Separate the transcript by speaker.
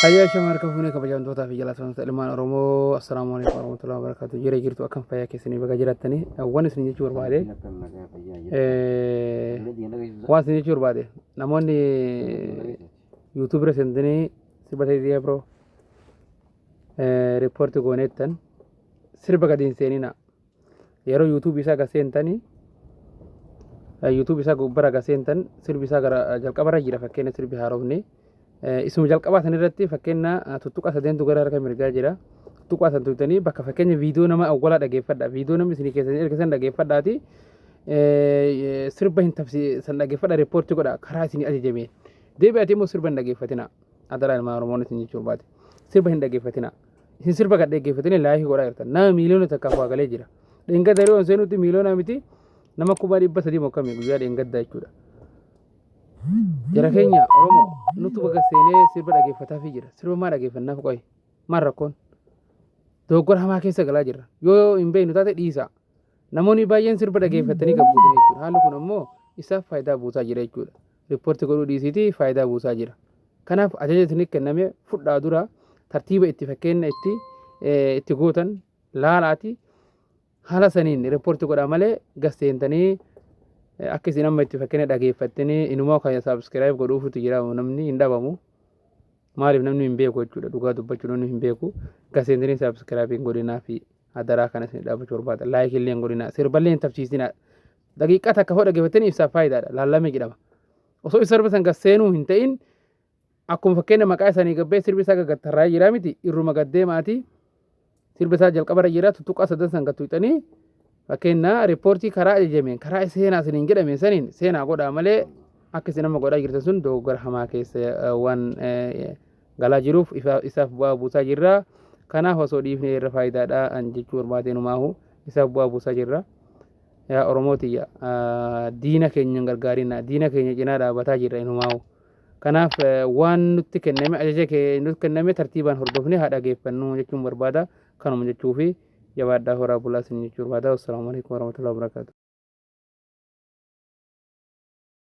Speaker 1: Hayyaa shama harka fuunee kabajamtootaa fi jaallatamtoota ilmaan Oromoo, assalaamu alaikum warahmatullahi wabarakatuh. Jira jirtu, akkam fayyaa keessanii? Baga jiraattanii. Waan isin jechuu barbaade, waan isin jechuu barbaade, namoonni YouTube irra seentanii sirba ta'ee bro report gooneettan sirba gadi hin seenina. Yeroo YouTube isaa gad seentanii, YouTube isaa gubbara gad seentan, sirbi isaa gara jalqabarra jira. Fakkeenya sirbi haarofni isuma jalqabaa san irratti fakkeenya tuttuqaa sadeentu gara harka mirgaa jira. Tuttuqaa san tuqxanii bakka fakkeenya viidiyoo nama awwalaa dhageeffadha. Viidiyoo namni isinii keessanii erga san dhageeffadhaati, sirba hin tabsi san dhageeffadha, report godha karaa isinii ajajame. Deebi'aati immoo sirba hin dhageeffatina. Adaraa ilmaan Oromoon isin jechuu barbaade. Sirba hin dhageeffatina. Isin sirba gad dhaggeeffatanii like godhaa jirtan. Nama 1 miiliyoona waa galee jira. Dheengadda yeroo seenutti miiliyoona miti, nama 300,000 mokkame guyyaa dheengaddaa jechuudha. Jara keenya Oromoo, nutu baga seenee sirba dhageeffataafii jira. Sirba maa dhageeffannaaf qoye? Maal rakkoon? Dogoggora hamaa keessa galaa jirra. Yoo hin beeknu taate dhiisa. Namoonni baay'een sirba dhageeffatanii gabbuutanii jechuudha. Haalli kun ammoo isaaf faayidaa buusaa jira jechuudha. Report godhuu dhiisiitii faayidaa buusaa jira. Kanaaf ajaja isinii kenname fudhaa, dura tartiiba itti fakkeenya itti gootan laalaati, haala saniin report godhaa malee gaseentanii akka isin amma itti fakkeenya dhageeffattanii inumaa kan subscribe godhuufitu jira, namni hin dhabamu. Maaliif namni hin beeku jechuudha, dhugaa dubbachuu namni hin beeku. Gaseentanii subscribe hin godhinaa fi adaraa kana isin dhaabbachuu barbaada. Like illee hin godhinaa. Sirballee hin tabsiisinaa. Daqiiqaa takka hoo dhageeffattanii ibsaaf faayidaadha. Laallamee jedhama. Osoo sirba san seenuu hin ta'in, akkuma fakkeenya maqaa isaanii gabbee sirbi isaa gaggattarraa jira miti, irruma gaddeemaati. Sirbi isaa jalqabarra jira, tuttuqaa sadan san gattuuxanii fakkeenya report karaa ajajameen, karaa seenaa isiniin jedhame saniin seenaa godhaa malee akka isin amma godhaa jirtan sun dogoggora hamaa keessa waan galaa jiruuf isaaf bu'aa buusaa jirra. Kanaaf osoo dhiifnee irra faayidaadha an jechuu barbaadeen, umaahu isaaf bu'aa buusaa jirra. Yaa Oromootiyya, diina keenya hin gargaarina, diina keenya cinaa dhaabataa jirra inumaahu. Kanaaf waan nutti kenname, ajaja nutti kenname tartiibaan hordofnee haa dhageeffannu jechuun barbaada. Kanuma jechuu fi jabaadhaa, horaa bulaa isin jechuu barbaada. Wassalaamu alaikum warahmatullahi wabarakatuh.